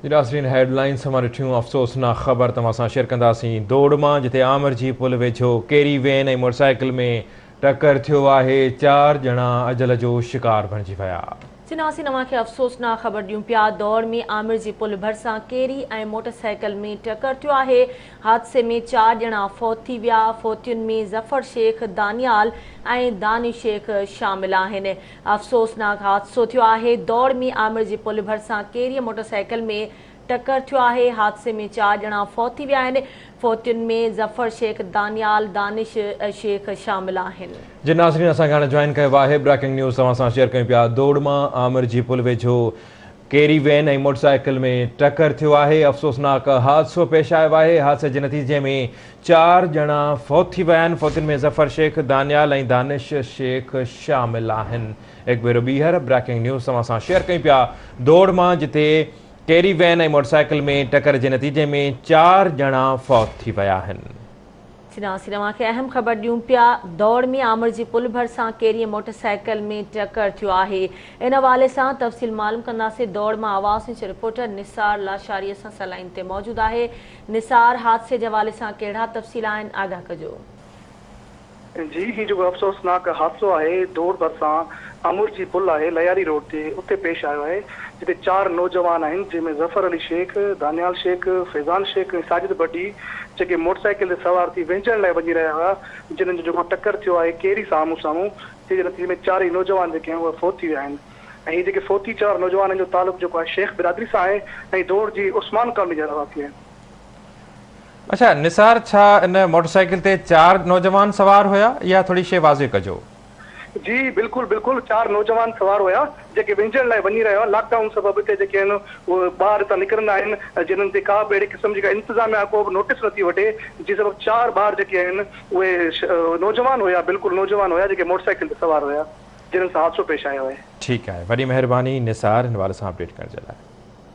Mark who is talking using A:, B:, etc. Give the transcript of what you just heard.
A: جي ناظرين head lines اوهان ڏٺيون افسوسناڪ خبر توهان سان شيئر ڪنداسين دوڙ مان جتي آمر جي پل ويجهو ڪيري وين ۽ موٽرسائيڪل ۾ ٽڪر ٿيو آهي چار ڄڻا اجل جو شڪار بڻجي ويا.
B: جي ناظرين اوهان کي افسوسناڪ خبر ڏيون پيا دوڙ ۾ آمر جي پل ڀرسان ڪيري ۽ موٽرسائيڪل ۾ ٽڪر ٿيو آهي حادثي ۾ چار ڄڻا فوت ٿي ويا فوتين ۾ ظفر شيخ، دانيال ۽ دانش شيخ شامل آهن. افسوسناڪ حادثو ٿيو آهي، دوڙ ۾ آمر جي پل ڀرسان ڪيريء موٽرسائيڪل ۾ ٽڪر ٿيو آهي، حادثي ۾ چار ڄڻا فوت ٿي ويا آهن، فوتين ۾ ظفر شيخ، دانيال، دانش شيخ شامل آهن.
A: جي ناظرين اسان کي هاڻي جوائن ڪيو آهي بريڪنگ نيوز توهان سان شيئر ڪيون پيا دوڙ مان آمر جي پل ويجهو ڪيري وين ۽ موٽرسائيڪل ۾ ٽڪر ٿيو آهي افسوسناڪ حادثو پيش آيو آهي حادثي جي نتيجي ۾ چار ڄڻا فوت ٿي ويا آهن فوتين ۾ ظفر شيخ، دانيال ۽ دانش شيخ شامل آهن هڪ ڀيرو ٻيهر بريڪنگ نيوز توهان سان شيئر ڪيون پيا دوڙ مان جتي ڪيري وين ۽ موٽرسائيڪل ۾ ٽڪر جي نتيجي ۾ چار ڄڻا فوت ٿي ويا آهن.
B: ناظرين اوهان کي اهم خبر ڏيون پيا دوڙ ۾ آمر جي پل ڀرسان ڪيري ۽ موٽرسائيڪل ۾ ٽڪر ٿيو آهي ان حوالي سان تفصيل معلوم ڪنداسين دوڙ مان آواز نيوز رپورٽر نثار لاشاري اسان سان لائين تي موجود آهي نثار حادثي جي حوالي سان ڪهڙا تفصيل آهن آگاهه ڪجو.
C: جي هي جيڪو افسوسناڪ حادثو آهي دوڙ ڀرسان آمر جي پل آهي لياري روڊ تي اتي پيش آيو آهي جتي چار نوجوان آهن جنهن ۾ ظفر علي شيخ، دانيال شيخ، فيضان شيخ ۽ ساجد ڀٽي جيڪي موٽر سائيڪل تي سوار ٿي وهنجڻ لاء وڃي رهيا هيا جنھن جو جيڪو ٽڪر ٿيو آهي ڪيري سان آمهون سامهون جنهن جي نتيجي ۾ چارئي نوجوان جيڪي آهن اهي فوت ٿي ويا آهن ۽ هي جيڪي فوتي چار نوجوانن جو تعلق جيڪو آهي شيخ برادري سان آهي ۽ دوڙ جي عثمان ڪالوني جا رهواسي آهن.
A: اڇا نثار ڇا ان موٽر سائيڪل تي چار نوجوان سوار هيا اها ٿوري شي واضح ڪجو.
C: جي بلڪل بلڪل چار نوجوان سوار هيا جيڪي وهنجڻ لاء وڃي رهيا هئا لاڪ ڊائون سبب هتي جيڪي آهن اهي ٻاهر هتان نڪرندا آهن جنھن تي ڪا به اهڙي قسم جي ڪا انتظاميا ڪو به نوٽيس نٿي وٺي جنهن سبب چار ٻار جيڪي آهن اهي نوجوان هيا بلڪل نوجوان هيا جيڪي موٽر سائيڪل تي سوار هيا جنھن سان حادثو پيش آيو آهي.
A: ٺيڪ آهي وڏي مهرباني نثار هن حوالي سان اپڊيٽ ڪرڻ جي لاء.